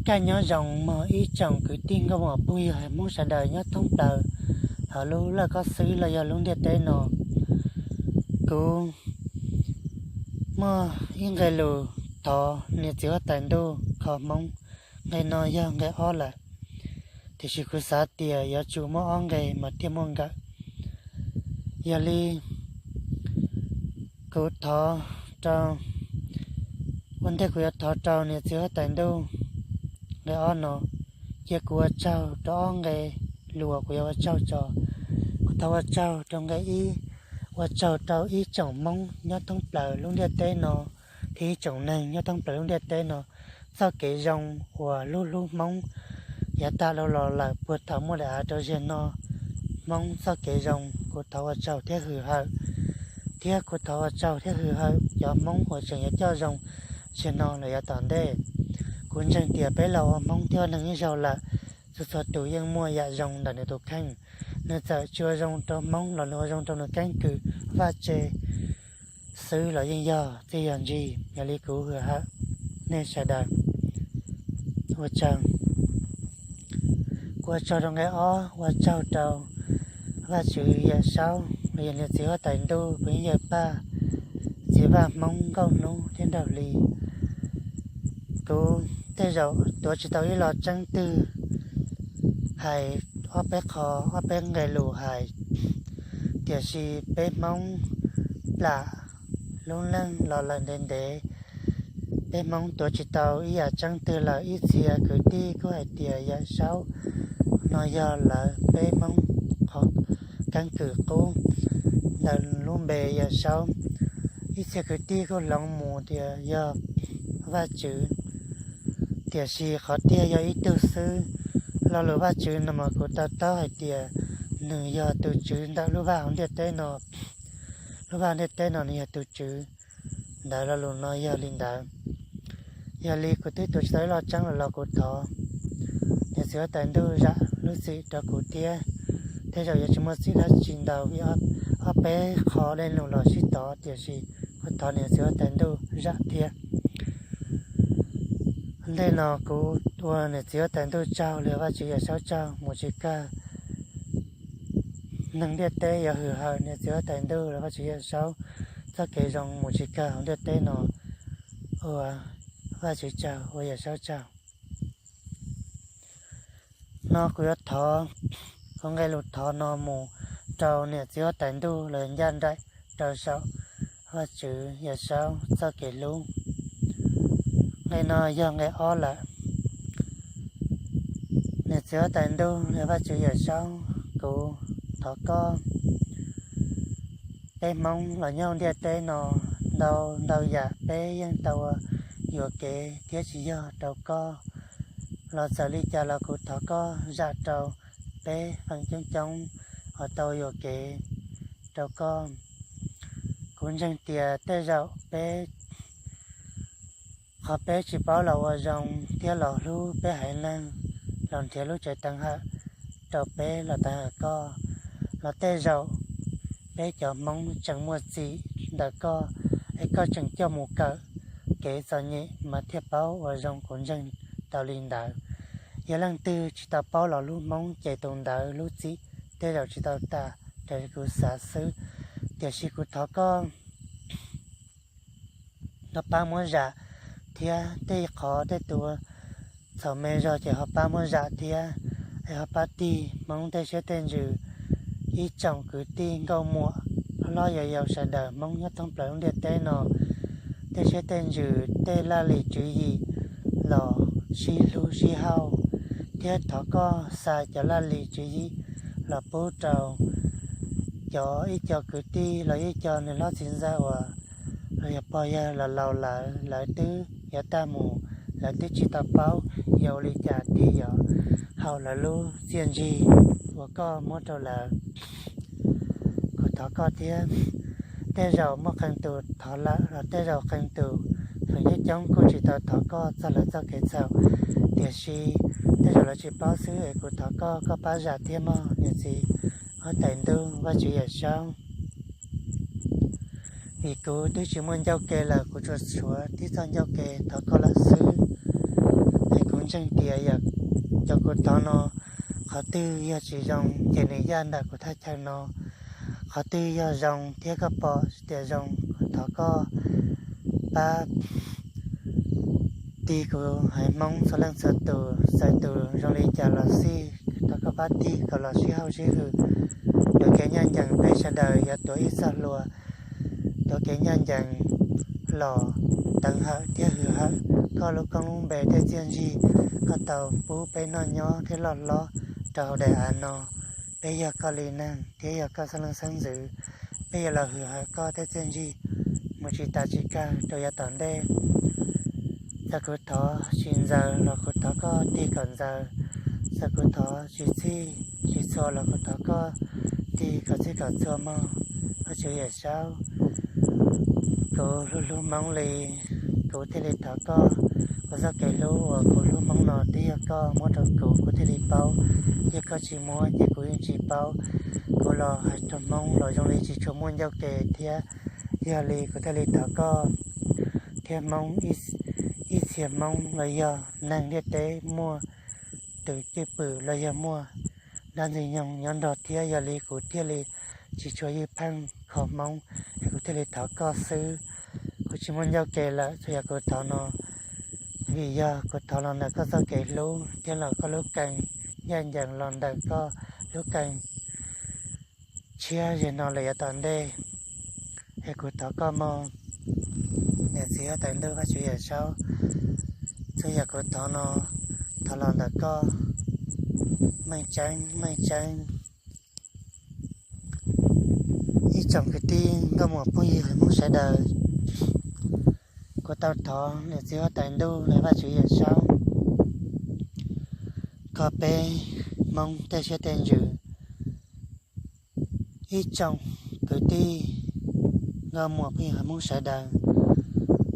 Kaj nyob zoo mog ib tsoom kwv tij nkauj muam phooj ywg Hmoob sawv daws nyob thoob plaws hauv lub laj kob xwb los yog lub ntiaj teb no. Kuv muaj ib nqe lus thov niam txiv huab tais ntuj kho Hmoob, nqe no yog nqe ob lawm, tiam sis kuv xav tias yuav tsum muaj ob nqe mas thiaj muaj nkawm. Yog li kuv thov rau, ua ntej kuv yuav thov rau niam txiv huab tais ntuj nqe ob no, cia kuv ua tsaug rau ob nqe lus uas kuv yuav ua tsaug tso. Kuv thov ua tsaug rau nqe ib, ua tsaug rau ib tsoom Hmoob nyob thoob plaws lub ntiaj teb no, thiab ib tsoom neeg nyob thoob plaws lub ntiaj teb no, txoj kev zoo uas hlub hlub Hmoob yav tas los los lawm puag thaum muaj daim av rau ziag no. Hmoob txoj kev zoo kuv thov ua tsaug thiab hwm hawm, thiab kuv thov ua tsaug thiab hwm hawm cov Hmoob uas tseem yuav coj zoo ziag no los yav tom ntej. Kuv ntseeg tias peb los ua Hmoob thiab ua neeg ib zaug lawm, txhua txhua tus yeej muaj yam zoo ntawm nws tus kheej. Nws txawm tsis ua zoo rau Hmoob los nws ua zoo rau nws keeb kwm vaj tse xwb los yeej yog txij yog ntsig. Yog li kuv hwm hawm nej sawv daws. Ua tsaug. Kuv ua tsaug rau nqe ob, ua tsaug rau Vajtswv Yawm Saub los yog niam txiv huab tais ntuj, kuv yeej yawg Paj, txiv Vaj Hmoob Nkauj Hnub thiab Nraug Hli. Kuv tej zaum tuav tsis tau ib lo tseeb twg hais ob peb qho, ob peb nqe lus hais, tiam sis peb Hmoob plam lub neej los lawm ntev ntev, peb Hmoob tuav tsis tau ib yam tseeb twg lawm. Ib txhia kwv tij kuj hais tias Yawm Saub no yog lawv peb Hmoob qhov keeb kwm qub ntawm lub npe Yawm Saub. Ib txhia kwv tij kuj hloov mus tias yog Vajtswv, tiam sis qhov tiag yog ib tug xwb. Lo lus Vajtswv no mas kuv to taub hais tias nws yog tus tswv ntawm lub vaj hauv ntiaj teb no. Lub vaj hauv ntiaj teb no nws yog tus tswv ntawd, lo lus no yog li ntawd. Yog li kuv twb tuav tsis tau ib lo tseeb los los kuv thov niam txiv huab tais ntuj zam lub txim rau kuv thiab. Tej zaum yuav tsis muaj txim dab tsi ntau vim ob peb qho dej num los sib tov, tiam sis kuv thov niam txiv huab tais ntuj zam thiab. Ntej no kuv ua niam txiv huab tais ntuj tsaug los Vajtswv Yawm Saub tsaug mus tsis kawg. Neeg ntiaj teb yuav hwm hawm niam txiv huab tais ntuj los Vajtswv Yawm Saub txoj kev zoo mus tsis kawg hauv ntiaj teb no. Ua Vajtswv tsaug, ua Yawm Saub tsaug. No kuv yuav thov kuv nqe lus thov no mus rau niam txiv huab tais ntuj los ncaj nraim rau saum Vajtswv Yawm Saub txoj kev hlub. Nqe no yog nqe ob lawm. Niam txiv huab tais ntuj los Vajtswv Yawm Saub, kuv thov koj, peb Hmoob los nyob ntiaj teb no, ntau ntau yam peb yeej tau yuam kev thiab tsis yog rau koj. Los txawm li cas los kuv thov koj zam rau peb feem coob coob uas tau yuam kev rau koj. Kuv ntseeg tias tej zaum peb, qhov peb tsis paub los ua zoo thiab los hlub peb haiv neeg, los nrhiav lub tsev teev hawm rau peb los teev hawm koj, los tej zaum peb cov Hmoob tseem muaj txim ntawm koj, es koj tseem coj mus kawm kev txom nyem mas thiaj paub ua zoo. Kuv ntseeg tau li ntawd. Yog leej twg tsis tau paub los hlub Hmoob ces tus ntawd lub txim tej zaum tsis tau tas raws li kuv xav xwb. Tiam sis kuv thov koj ho pab muab zam thiab, tej qhov tej tus txhaum me zog ces ho pab muab zam thiab. Es ho pab tig Hmoob tej siab tej ntsws, ib tsoom kwv tij nkauj muam hlob yau sawv daws Hmoob nyob thoob plaws lub ntiaj teb no, tej siab tej ntsws, tej laj lim tswv yim los sib hlub sib hauj, thiab thov koj xa cov laj lim tswv yim los pub rau cov ib co kwv tij los ib co niam hlob txiv ntxawm uas los yog pog yawg los laus lawm, lawv twb yuav tag mus, lawv twb tsis tau paub yuav ua li cas thiaj yuav haum lawv lub txiaj ntsig uas koj muab rau lawv. Kuv thov koj thiab, tej zaum muaj qee tus thov lawm los tej zaum qee tus feem coob coob kuj tsis tau thov koj txog lawv txoj kev txhaum, tiam sis tej zaum lawv tsis paub xwb es kuv thov koj, koj pab zam thiab mog niam txiv huab tais ntuj Vajtswv Yawm Saub. Vim kuv twb tsis muaj ncauj ke lawm, kuv tsuas tshuav tib txoj ncauj ke thov koj lawm xwb. Es kuv Ntseeg tias yog cov kuv thov no qhov twg yog tsis zoo ces nws yaj ntawm kuv thaj chaw no. Qhov twg yog zoo thiab koj pom tias zoo, kuv thov koj pab tig kuv haiv Hmoob txhua leej txhua tus, txawm tus zoo li cas los xij, thov koj pab tig kom los sib haum sib hwm. Yuav kev ncaj ncees peb sawv daws yuav tuav ib txoj hlua, yuav kev ncaj ncees los teev hawm thiab hwm hawm koj lub koob lub npe thiab txiaj ntsig koj tau pub peb noj nyob thiab loj hlob rau hauv daim av no. Peb yog koj li neeg thiab yog koj xeeb leej xeeb ntxwv, peb yuav los hwm hawm koj thiab txiaj ntsig mus tsis tas tsis kawg rau yav tom ntej. Txawm kuv thov tsis ntxaws los kuv thov koj tig kom ntxaws, txawm kuv thov tsis txhij tsis txhua los kuv thov koj tig kom txhij kom txhua mog. Vaj Tswv Yawm Saub, kuv hlub hlub Hmoob li, kuv thiaj li thov koj. Kuv txoj kev hlub uas kuv hlub Hmoob no twb yog koj muab rau kuv, kuv thiaj li paub. Yog koj tsis muab ces kuv yeej tsis paub. Kuv los hais rau Hmoob los zoo li tsis tshua muaj ncauj ke thiab, yog li kuv thiaj li thov koj. Thiab Hmoob, ib txhia Hmoob los yog neeg ntiaj teb muaj tus cwj pwm los yog muaj dab ntxwg nyoog nyob nrog thiab, yog li kuv thiaj li tsis tshua ywj pheej kho Hmoob, es kuv thiaj li thov koj xwb. Kuv tsis muaj ncauj ke lawm, txhua yam kuv thov no vim yog kuv thov los ntawm koj txoj kev hlub thiab los koj lub kee ncaj ncees los ntawm koj lub kee tshiab zig no lawm yav tom ntej. Es kuv thov koj mog, niam txiv huab tais ntuj Vaj Tswv Yawm Saub, txhua yam kuv thov no thov los ntawm koj meej tseeb meej tseeb. Ib tsoom kwv tij nkauj muam phooj ywg Hmoob sawv daws, kuv tau thov niam txiv huab tais ntuj los Vaj Tswv Yawm Saub kom peb Hmoob tej siab tej ntsws. Ib tsoom kwv tij nkauj muam phooj ywg Hmoob sawv daws,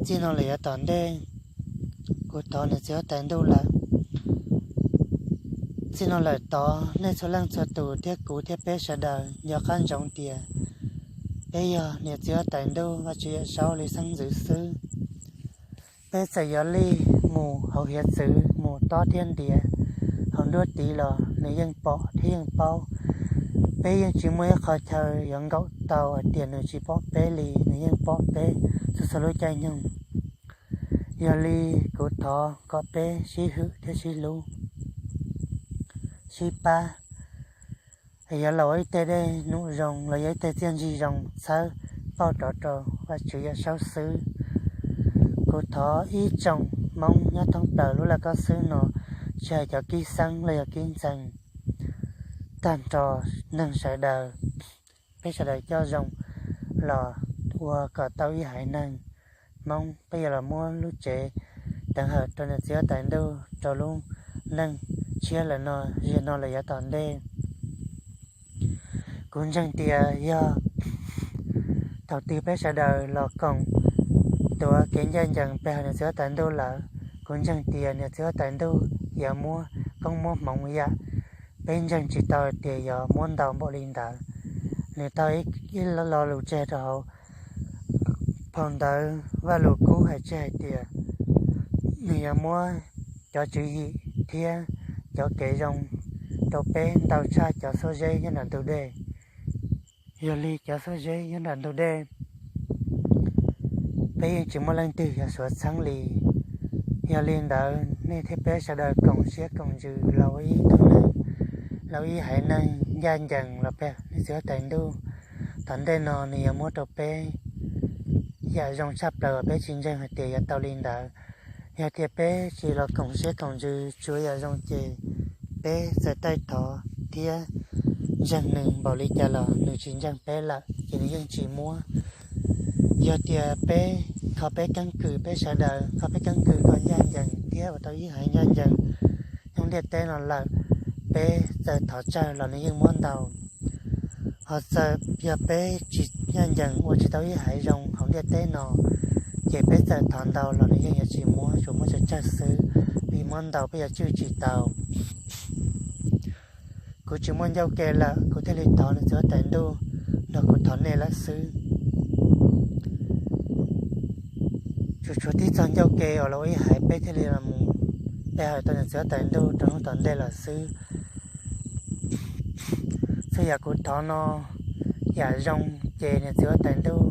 txij no lawm yav tom ntej, kuv thov niam txiv huab tais ntuj lawm. Txij no lawm tod nej txhua leej txhua tus thiab kuv thiab peb sawv daws nco qab ntsoov tias peb yog niam txiv huab tais ntuj Vaj Tswv Yawm Saub li xeeb ntxwv xwb. Peb txawm yuav lij mus hauv hiav txwv mus tob thiab ntiav hauv nruab tiv los nws yeej pom thiab yeej paub. Peb yeej tsis muaj ib qho chaw yuav nkaum tau hais tias nws tsis pom peb li, nws yeej pom peb txhua txhua lub caij nyoog. Yog li kuv thov kom peb sib hwm thiab sib hlub, sib pab, yuav los ua ib teg dej num zoo los yog ib teg txiaj ntsig zoo txhawb pauj rov rau Vaj Tswv Yawm Saub xwb. Kuv thov ib tsoom Hmoob nyob thoob plaws lub laj koj xwb no, tsis hais cov kib xeeb los yog kib ntxees, tag nrho neeg sawv daws, peb sawv daws coj zoo los ua kom tau ib haiv neeg Hmoob. Peb yuav los muab lub tsev teev hawm rau niam txiv huab tais ntuj rau lub neej tshiab lawm no, zig no lawm yav tom ntej. Kuv ntseeg tias yog thaum twg peb sawv daws los koom tuav kev ncaj ncees pe hawm niam txiv huab tais ntuj lawm, kuv ntseeg tias niam txiv huab tais ntuj yuav muab koob muab hmoov yam peb ntseeg tsis tau tias yuav muab ntau npaum li ntawd. Nws tau ib lo lus tseg rau hauv phau ntawv Vajluskub hais tseg hais tias nws yuav muab cov tswv yim thiab cov kev zoo rau peb ntau tshaj cov xuab zeb nyob nram ntug dej. Yog li cov xuab zeb nyob nram ntug dej, peb yeej tsis muaj leej twg yuav suav txheeb li. Yog li ntawd nej thiab peb sawv daws koom siab koom ntsws los ua ib tug neeg, los ua ib haiv neeg ncaj ncees los pe niam txiv huab tais ntuj. Tom ntej no nws yuav muab rau peb yam zoo tshaj plaws uas peb tsis ntseeg hais tias yuav tau li ntawd. Yog tias peb tsis los koom siab koom ntsws tsuav yam zoo ces peb txawm taij thov thiab ntseeg nws npaum li cas los nws tsis ntseeg peb lawm ces nws yeej tsis muab. Yog tias peb kho peb keeb kwm, peb sawv daws kho peb keeb kwm kom ncaj ncees thiab ua tau ib haiv ncaj ncees nyob ntiaj teb no lawm, peb txawm thov tsawg los nws yeej muab ntau. Ho txawm yog peb tsis ncaj ncees ua tsis tau ib haiv zoo hauv ntiaj teb no, ces peb txawm thov ntau los nws yeej yuav tsis muab, tsuas muab tsawg tsawg xwb, vim muab ntau peb yuav tswj tsis tau. Kuv tsis muaj ncauj ke lawm, kuv thiaj li thov niam txiv huab tais ntuj nrog kuv thov nej lawm xwb. Tsuas tshuav tib txoj ncauj ke uas los ua ib haiv peb thiaj li los mus pe hawm tau niam txiv huab tais ntuj rau hnub tom ntej lawm xwb. Txhua yam kuv thov no yam zoo ces niam txiv huab tais ntuj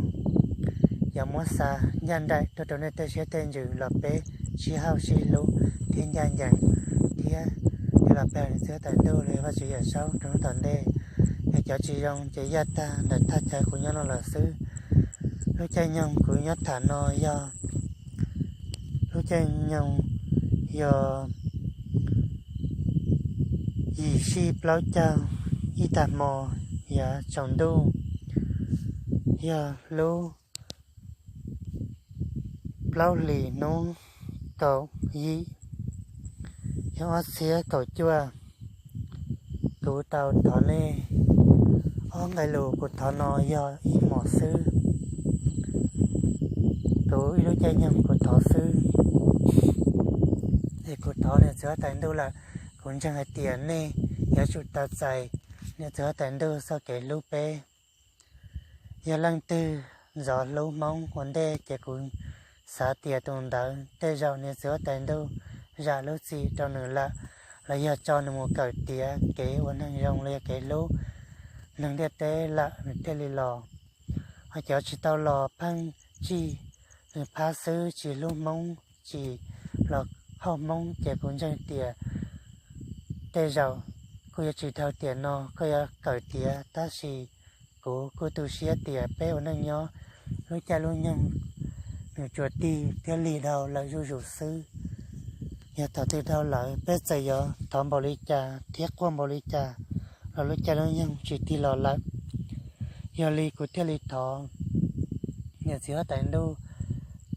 yuav muab xa ncaj nraim tuaj rau nej tej siab tej ntsws los peb sib hauj sib hlub thiab ncaj ncees thiab, thiab los pe hawm niam txiv huab tais ntuj los yog Vajtswv Yawm Saub rau hnub tom ntej. Es cov tsis zoo ces yaj tag ntawm thaj chaw kuv nyob no lawm xwb. Lub caij nyoog kuv nyob tham no yog, lub caij nyoog yog yim sij plaub caug ib tag hmo yav tsaus ntuj, yog lub plaub hlis hnub kaum yim, yog ob txhiab kaum cuaj. Kuv tau thov nej, ob nqe lus kuv thov no yog ib hmos xwb, kuv ib lub caij nyoog kuv thov xwb. Es kuv thov niam txiv huab tais ntuj lawm, kuv ntseeg hais tias nej yuav tsum tau txais niam txiv huab tais ntuj txoj kev hlub peb. Yog leej twg ntxov hlub Hmoob ua ntej ces kuv xav tias tus ntawd tej zaum niam txiv huab tais ntuj zam lub txim rau nws lawm, los yog tso nws mus kawm tiav kev ua neeg zoo los yog kev hlub neeg ntiaj teb lawm nws thiaj li los. Ho cov tsis tau los pheej tsis, nws phab xwb tsis hlub Hmoob tsis los hauj Hmoob ces kuv ntseeg tias tej zaum kuj yuav tsis dhau tiam no koj yuav kawm tiav, tab sis kuv kuj tu siab tias peb ua neej nyob lub caij lub nyoog nws tsuas tig thiab lig dhau lawm zuj zus xwb. Yog thaum twg dhau lawm peb txawm yuav thov npaum li cas thiab quaj npaum li cas los lub caij lub nyoog tsis tig los lawm. Yog li kuv thiaj li thov niam txiv huab tais ntuj,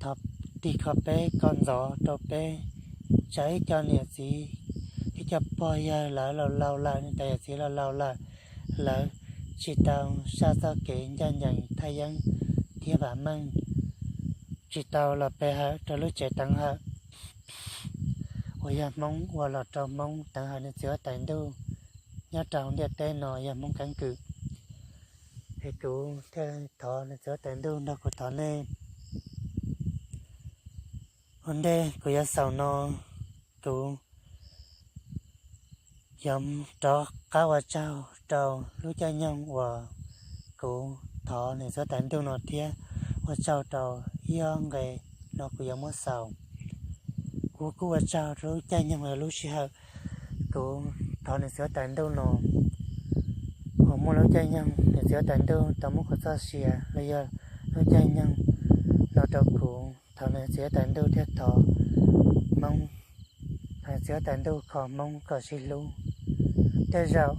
thov tig kho peb kom ntxov rau peb, tsam ib co niam txiv, ib co pog yawg lawv laus laus lawm, niam tais yawm txiv laus laus lawm, lawv tsis tau saj txoj kev ncaj ncees thaj yeeb thiab vam meej, tsis tau los pe hawm rau lub tsev teev hawm uas yog Hmoob ua los rau Hmoob teev hawm niam txiv huab tais ntuj nyob rau ntiaj teb no yog Hmoob keeb kwm. Es kuv thiaj thov niam txiv huab tais ntuj nrog kuv thov nej. Ua ntej kuv yuav xaus no, kuv yuav rov qab ua tsaug rau lub caij nyoog uas kuv thov niam txiv huab tais ntuj no thiab ua tsaug rau ib ob nqe no kuv yuav muab xaus. Kuv kuj ua tsaug rau lub caij nyoog los lub sij hawm kuv thov niam txiv huab tais ntuj no uas muaj lub caij nyoog niam txiv huab tais ntuj tau muab kuv txoj sia los yog lub caij nyoog no rau kuv thov niam txiv huab tais ntuj thiab thov Hmoob, thov niam txiv huab tais ntuj kho Hmoob kom sib hlub. Tej zaum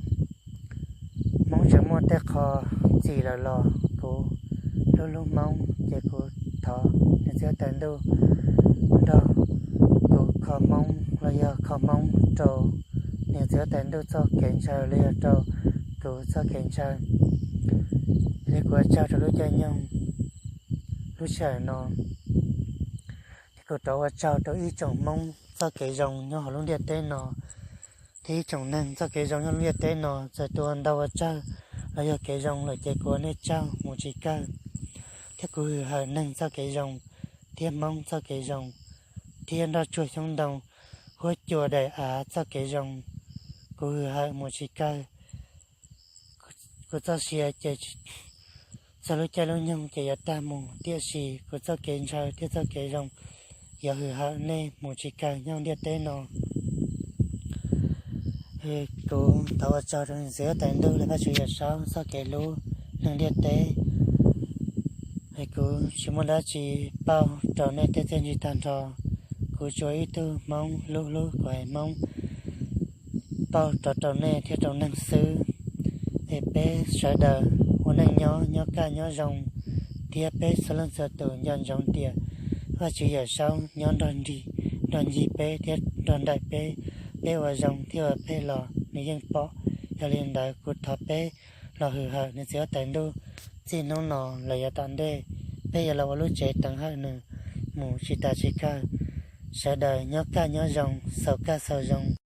Hmoob tseem muaj tej qho txim lawm los kuv hlub hlub Hmoob ces kuv thov niam txiv huab tais ntuj nrog kuv kho Hmoob los yog kho Hmoob rau niam txiv huab tais ntuj txoj kev ntshaw los yog rau kuv txoj kev ntshaw. Li kuv ua tsaug rau lub caij nyoog lub sij hawm no, thiab kuv rov ua tsaug rau ib tsoom Hmoob txoj kev zoo nyob hauv lub ntiaj teb no, thiab ib tsoom neeg txoj kev zoo nyob lub ntiaj teb no txawm tus ua ntau ua tsawg los yog kev zoo lawm ces kuv ua nej tsaug mus tsis kawg. Thiab kuv hwm hawm neeg txoj kev zoo, thiab Hmoob txoj kev zoo, thiab nroj tsuag xyoob ntoo, huab cua daim av txoj kev zoo, kuv hwm hawm mus tsis kawg. Kuv txoj sia ces txog lub caij lub nyoog ces yuav tag mus, tiam sis kuv txoj kev ntshaw thiab txoj kev zoo yuav hwm hawm nej mus tsis kawg nyob ntiaj teb no. Kuv thov ua tsaug rau niam txiv huab tais ntuj los Vajtswv Yawm Saub txoj kev hlub neeg ntiaj teb. Kuv tsis muaj dab tsi pauj rau nej tej txiaj ntsig tag nrho. Kuv tsuas ib tug Hmoob hlub hlub kuv haiv Hmoob pauj rau rau nej thiab rau neeg xwb. Es peb sawv daws ua neej nyob nyob kaj nyob zoo, thiab peb txhua leej txhua tus nco ntsoov tias Vajtswv Yawm Saub nyob nrog ncig peb thiab nrog nraim peb. Peb ua zoo thiab ua phem los nws yeej pom. Yog li ntawd kuv thov peb los hwm hawm niam txiv huab tais ntuj txij hnub no los yav tom ntej, peb yuav los ua lub tsev teev hawm nws mus tsis tas tsis kawg. Sawv daws nyob kaj nyob zoo, xaus kaj xaus zoo.